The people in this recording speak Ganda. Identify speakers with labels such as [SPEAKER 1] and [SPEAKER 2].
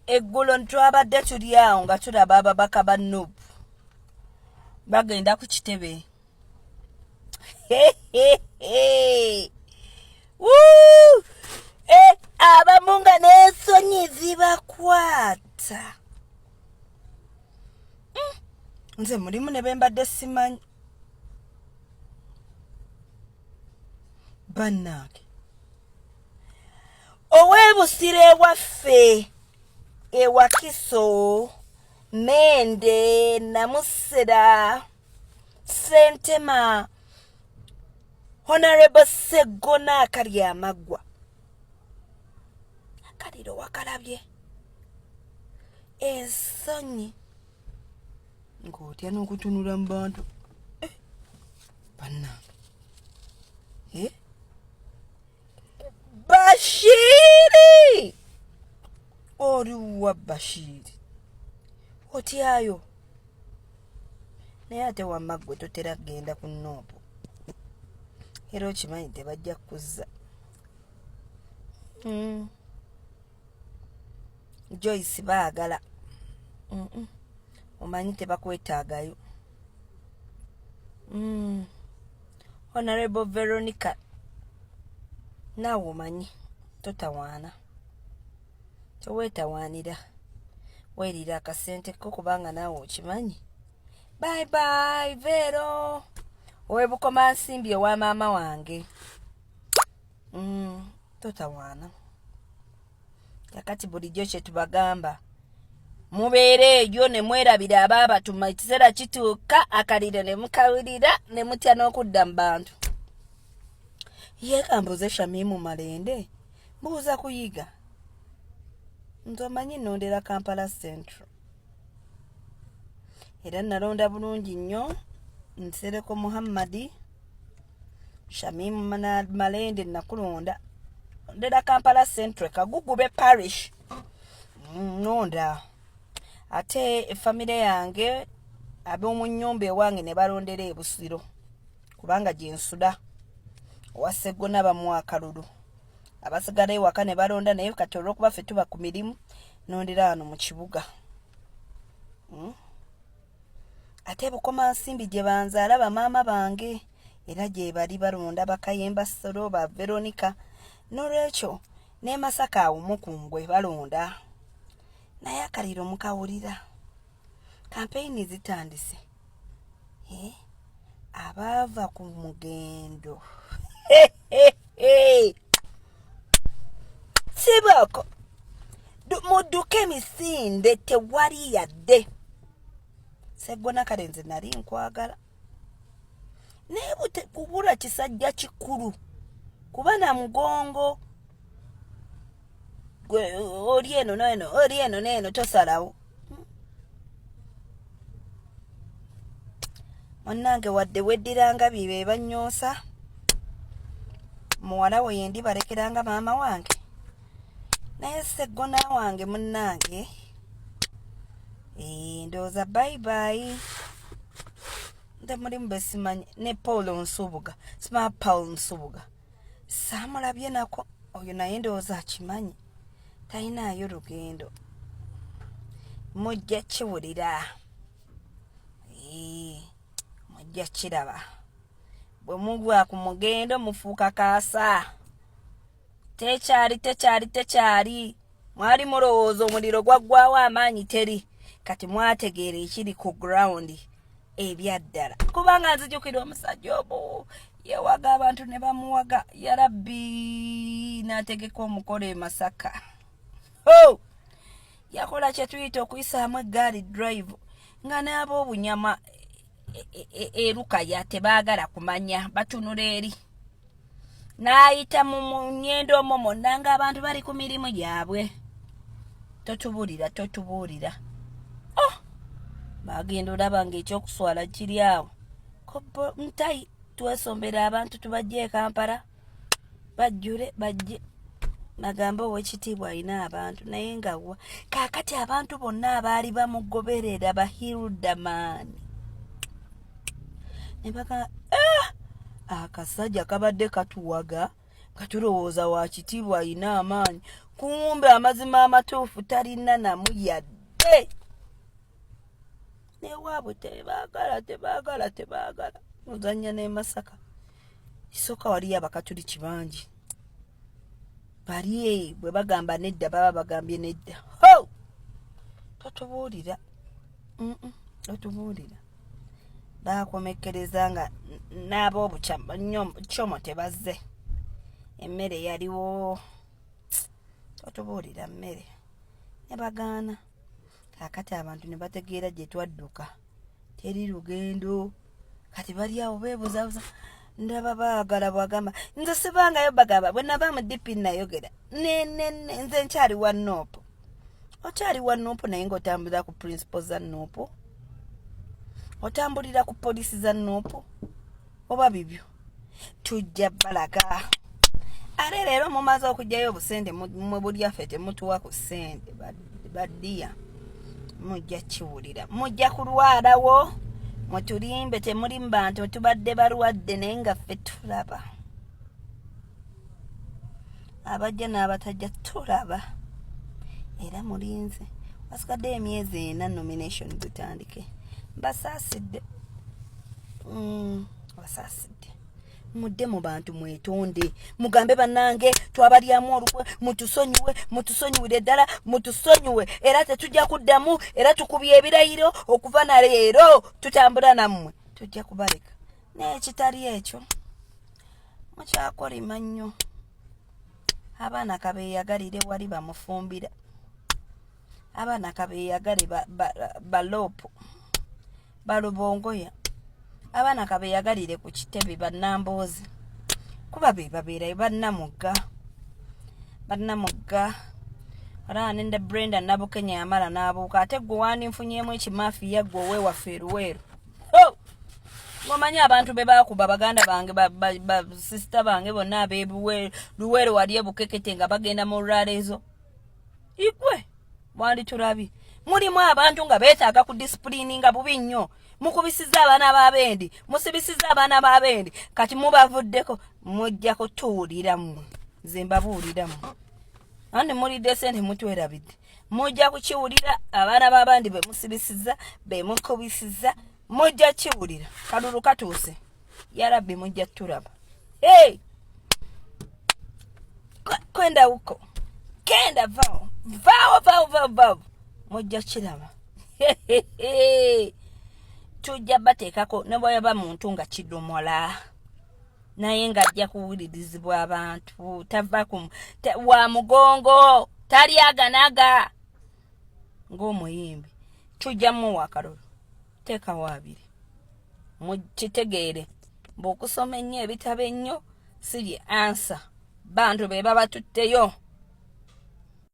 [SPEAKER 1] Eggulo twabadde tuli awo nga tulaba ababaka ba Nup bagenda ku kitebe. Eh, abamu nga n'ensonyi zibakwata. Nze mulimu ne bembadde simanyi bannange. Ow'ebusiro ewaffe ewakiso mende namusera sentema Honorable Seggona akali amaggwa akaliro wakalabye ensonyi ng'otya n'okutunula mu bantu eh, bannange eh? Bashiri oliwa Bashiri otyayo naye ate wamma ggwe totera kugenda ku noopu era okimanyi tebajja kukuzza. Joyce baagala omanyi tebakwetaagayo. Honorable Veronica naawe omanyi totawaana, teweetawaanira, weerira akasente ko kubanga naawe okimanyi. Bye bye Vero ow'ebukoma nsimbi owa maama wange. Totawaana. Kakati bulijjo kye tubagamba, mubeera eyo ne mwerabira abaabatuma, ekiseera kituuka akaliro ne mukawulira ne mutya n'okudda mu bantu. Ye kambuuze Shamimu Malende, mbuuza kuyiga. Nze omanyi nnondera Kampala Central era nalonda bulungi nnyo Nsereko Muhammadi. Shamimu Malende nakulonda, ndera Kampala Central Kagugube Parish nonda. Ate efamire yange ab'omu nnyumba ewange ne balondera ebusiro kubanga gye nsula owa Sseggona bamuwa akalulu, abasigala ewaka ne balonda. Naye kati olw'okuba ffe tuba ku mirimu, nondera wano mu kibuga. Ate Bukomansimbi gye banzaala bamaama bange era gye bali balonda Bakayemba Solo ba Veronica. N'olwekyo ne Masaka awo Mukungwe balonda, naye akaliro mukawulira, kampeyini zitandise. Eh, abaava ku mugendo sibaako mudduke emisinde, tewali yadde. Seggona kale nze nali nkwagala naye kubula kisajja kikulu kuba na mugongo gwe oli eno neno oli eno neno tosalawo. Munnange wadde weddiranga bye banyoosa muwala we yendi balekeranga maama wange, naye Seggona wange munnange, eh, ndowooza bye bye. Nze mulimu besimanyi ne Paul Nsubuga, sima Paul Nsubuga saamulabye nako oyo, naye ndowooza akimanyi talinaayo lugendo. Mujja kiwulira, mujja kiraba bwe mugwa ku mugendo mufuuka kaasa. Tekyali tekyali tekyali mwali mulowooza omuliro gwaggwawo amaanyi teri, kati mwategeera ekiri ku ground ebyaddala. Kubanga nzijukira omusajja omu yewaga abantu ne bamuwaga, yarabbi, n'ategeka omukolo e Masaka. Oh! Yakola kye tuyita okuyisaamu eggaali drive nga n'ab'obunyama erukaya tebaagala kumanya, batunula eri. N'ayita mu ngendo omwo mwonna ng'abantu bali ku mirimu gyabwe. Totubuulira, totubuulira. Oh, bagenda olaba ng'ekyokuswala kiri awo kobo ntayi twesombera abantu tubajje e Kampala bajjule bajje bagambe owekitiibwa alina abantu, naye nga wa kaakati abantu bonna abaali bamugoberera ba Hildamaani ne baga ah! Akasajja kabadde katuwaga nga tulowooza wa kitiibwa alina amaanyi. Kumbe amazima amatuufu talina namu yadde. Newaabwe tebaagala, tebaagala, tebaagala. Ozannya n'e Masaka. Kisooka waliyo Abakatuliki bangi. Bali bwe bagamba nedda baba bagambye nedda. Ho! Totubuulira. Totubuulira. Baakomekkereza nga n'ab'obukyomo tebazze. Emmere yaliwo. Totubuulira mmere. Ne bagaana. Kaakati abantu ne bategeera gye twadduka. Teri lugendo. Kati bali awo beebuzabuza. Ndaba baagala bwagamba nze sibangayo bagamba bwe nava mu DP nayogera ne nze nkyali wa NUP. Okyali wa NUP naye ng'otambulira ku principles za NUP, otambulira ku poliisi za NUP oba bibyo tujja balaga. Ate leero mumaze okugyayo obusente mwe bulyaffe temutuwa ku ssente baddiya, mujja kiwulira, mujja kulwalawo mutulimbe. Temuli mu bantu tubadde balwadde naye nga ffe tulaba abajja n'abatajja tulaba. Era mulinze wasigaddeyo emyezi 4 nomination zitandike. Mbasaasidde, mbasaasidde. Mudde mu bantu mwetonde, mugambe bannange twabalyamu olukwe, mutusonyiwe, mutusonyiwire ddala, mutusonyiwe, era tetujja kuddamu, era tukubye ebirayiro okuva na leero tutambula nammwe, tujja kubaleka. Naye ekitali ekyo mukyakolima nnyo. Abaana kabeeyagalire wali bamufumbira, abaana kabeeyagale baloopu balubongoya, abaana kabeeyagalire ku kitebe bannamboozi, kuba be babeerayo bannamugga, bannamugga. Olaba nenda Brenda Nabukenya yamala n'abuuka, ate gwe wandinfunyeemu ekimafiya gwe owewaffe eruweeru ngomanyi abantu be baakuba baganda bange, basisita bange bonna ab'eluweero wali ebukekete nga bagenda mu rally ezo. Igwe wanditulabye mulimu abantu nga beetaaga ku disipulini nga bubi nnyo. Mukubisiza abaana b'abendi, musibisiza abaana b'abendi, kati mubavuddeko mujja kutuwulira mmwe. Nze mbabuulira mmwe andi mulidde sente mutwerabidde, mujja kukiwulira. Abaana b'abandi be musibisiza, be mukubisiza, mujja kiwulira. Kalulu katuuse, yarabbi, mujja tulaba. Hey! Kwenda huko, kenda, vao vao vao vao vao, mujja kiraba. Tujja bateekako ne bwayaba muntu nga kidomola naye ng'ajja kuwulirizibwa abantu. Tava ku wa mugongo, talyaganaga ng'omuyimbi. Tujja muwa akalulu, teekawo 2. Mukitegeere bw'okusoma ennyo ebitabo ennyo si lye ansa. Bantu be babatutteyo.